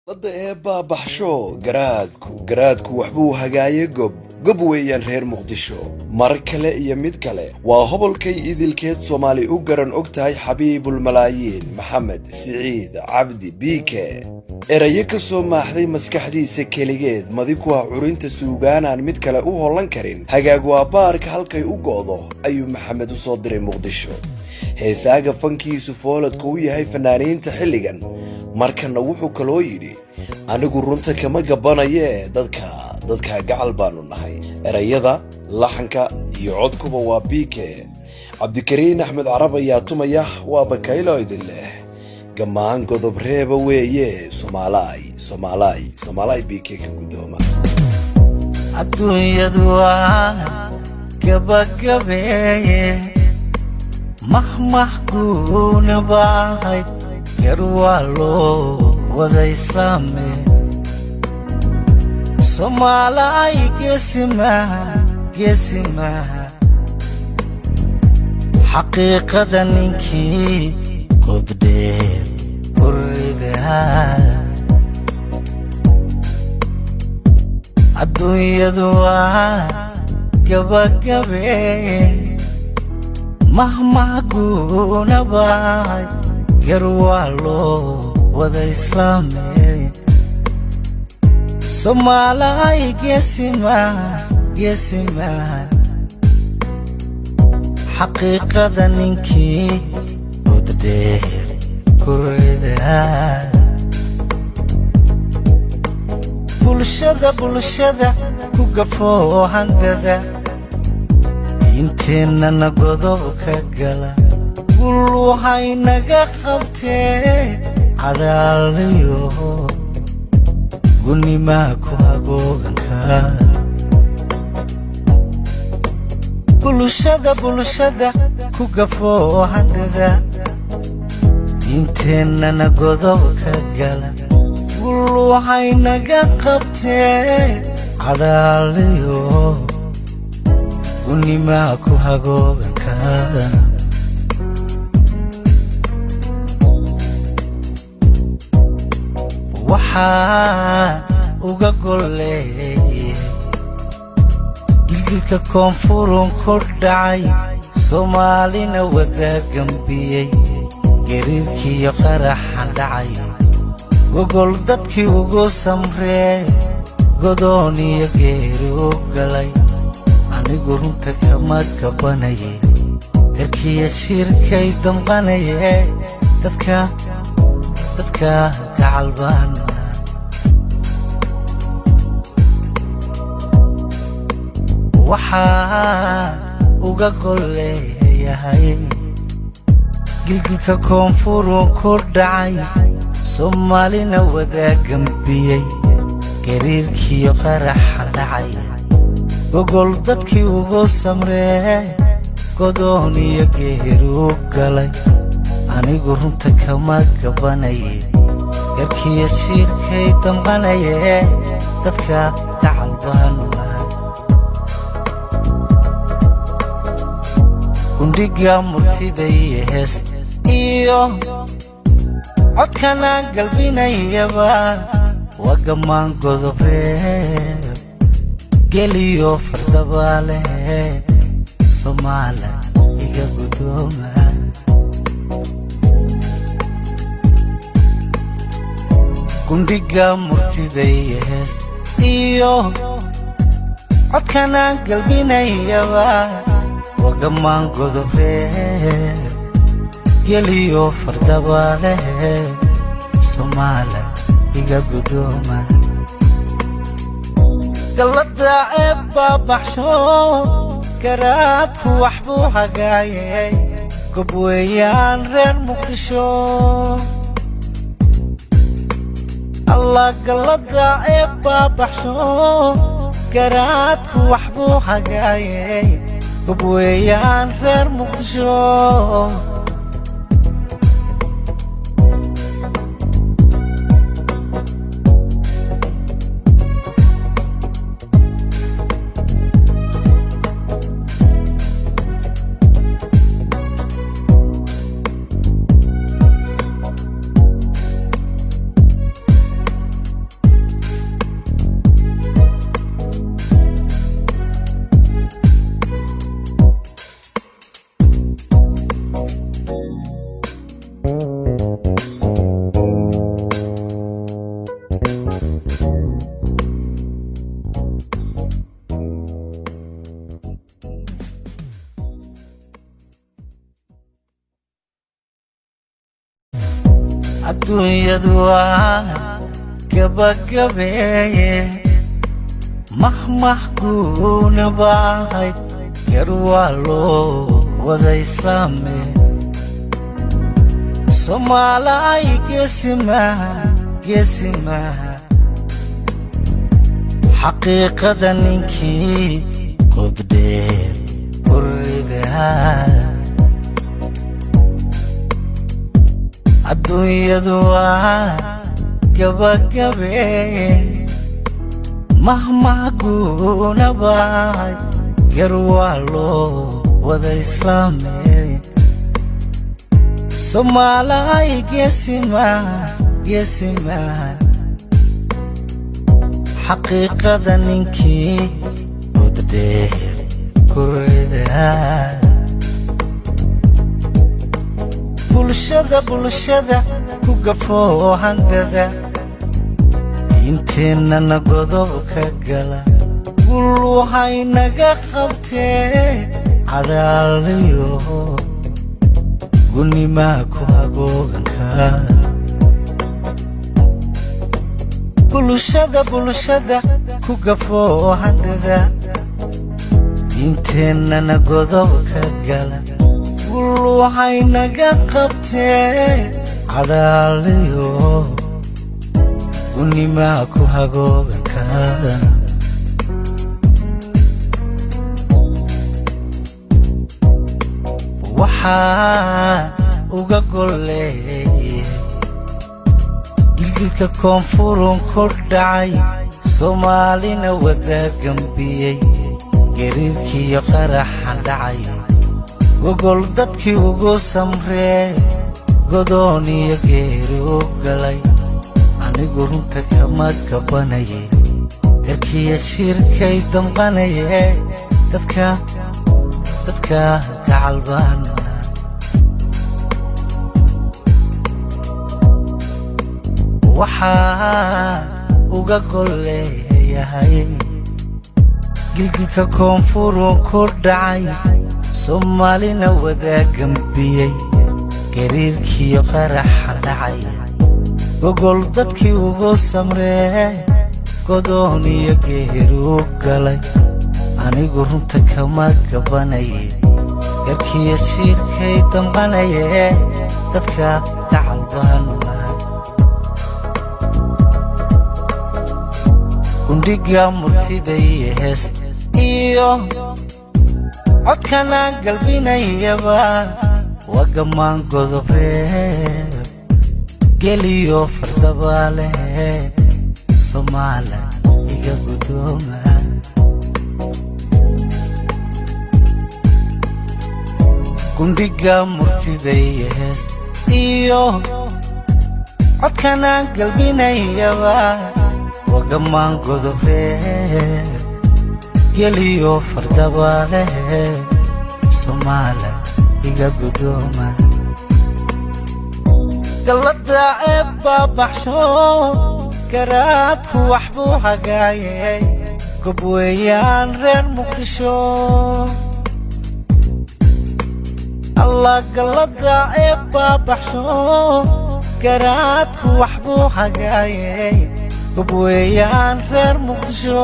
Ladda ee baabaxsho, garaadku garaadku waxbuu hagaaye. Gob gob weeyaan reer Muqdisho. Mar kale iyo mid kale waa hobolkay idilkeed Soomaali u garan og tahay, Xabiibulmalaayiin Maxamed Siciid Cabdi Biike. Erayo ka soo maaxday maskaxdiisa keligeed, madi ku ah curinta suugaanaan mid kale u hollan karin. Hagaag waa baarka halkay u go'do ayuu Maxamed u soo diray Muqdisho. Heesaaga fankiisu fooladka u yahay fanaaniinta xilligan. Markana wuxuu kaloo yidhi: "Anigu runta kama gabanayee, dadka dadka gacal baanu nahay." Erayada, laxanka iyo codkuba waa Biike. Cabdikariin Axmed Carab ayaa tumaya. Waa Bakaylo idin leh gammaan godob reeba weeye. Somaalaay, Somaalaay, Somaalaay, Biike ka guddooma. Adduunyadu waa gabagabeeye, mahmah guuna baahay, gar waa loo wada islaame. Soomaalay geesimaha, geesimaha, xaqiiqada ninkii goddheer ku ridaa. Adduunyadu waa gabagabeeye, mahmah guuna bahay, gar waa loo wada islaame. Soomaalay geesimaha, geesimaha, xaqiiqada ninkii goddheer ku ridaa. Bulshada, bulshada ku gafoo handada, inteennana godob ka gala, gul waxay naga qabtee, cadhaaliyo gunimaa ku hagooganka. Bulshada, bulshada ku gafoo handada, inteennana godob ka gala, gul waxay naga qabtee, cadhaaliyo gunimaa ku hagooganka. Waxaa uga golleeye gilgilka koonfurun ku dhacay, Soomaalina wada gambiyey, gariirkiiyo qaraxan dhacay, gogol dadkii ugu samree, godoon iyo geeri u galay. Anigu runta kama gabbanaye, garkiyo jiirkay damqanaye, dadka dadka gacal baan. Waxaa uga golleeyahay gilgilka koonfurun ku dhacay, Soomaalina wada gambiyey, gariirkiiyo qaraxa dhacay, gogol dadkii ugu samree, godoon iyo geeri u galay. Anigu runta kama gabbanaye, garkiyo jiirkay damqanaye, dadka gacal baanu nahay. Gundhiga murtida iyo heest iyo codkanaan galbinayaba waa gammaan godobreeb, geliyo fardabaale. Soomaala iga guddooma. Gundhiga murtida iyo heest iyo codkanaan galbinayaba waa gammaan godobreeb, geliyo fardabaale. Soomaala iga guddooma. Gallada ee baabaxsho, garaadku waxbuu hagaaye, gob weeyaan reer Muqdisho. Allah, gallada ee baabaxsho, garaadku waxbuu hagaaye, gob weeyaan reer Muqdisho. Adduunyadu waa gabagabeeye, mahmah guuna baahay, gar waa loo wada islaame. Soomaalay geesimaha, geesimaha, xaqiiqada ninkii goddheer ku ridaa. Adduunyadu waa gabagabeeye, mahmah guuna bahay, gar waa loo wada islaame. Soomaalay geesimaha, geesimaha, xaqiiqada ninkii goddheer ku ridaa. Bulshada, bulshada ku gafoo handada, diinteennana godob ka gala, gul waxay naga qabtee cadhaaliyo gunimaa ku hagooganka. Bulshada, bulshada ku gafoo handada, diinteennana godob ka gala, gul waxay naga qabtee cadhaaliyo gunimaa ku hagooganka. Waxaa uga golleeye gilgilka koonfurun ku dhacay, Soomaalina wada gambiyey, gariirkiiyo qaraxa dhacay, gogol dadkii ugu samree, godoon iyo geeri u galay. Anigu runta kama gabbanaye, garkiyo jiirkay damqanaye, dadka, dadka gacalbaan. Waxaa uga golleeyahay gilgilka koonfurun ku dhacay, Soomaalina wada gambiyey, gariirkiiyo qaraxa dhacay, gogol dadkii ugu samree, godoon iyo geeri u galay. Anigu runta kama gabbanaye, garkiyo jiirkay damqanaye, dadka gacalbaan. Gundhiga murtida iyo heesta iyo codkanaan galbinayaba waa gammaan godobreeb, geliyo fardabaale, Soomaala iga guddooma. Gundhiga murtida iyo heesta iyo codkanaan galbinayaba waa gammaan godobreeb, geliyo fardabaale, Soomaala iga guddooma. Gallada eebba baxsho, garaadku wax buu hagaayey, gob weeyaan reer Muqdisho. Allah, gallada eebba baxsho, garaadku wax buu hagaayey, gob weeyaan reer Muqdisho.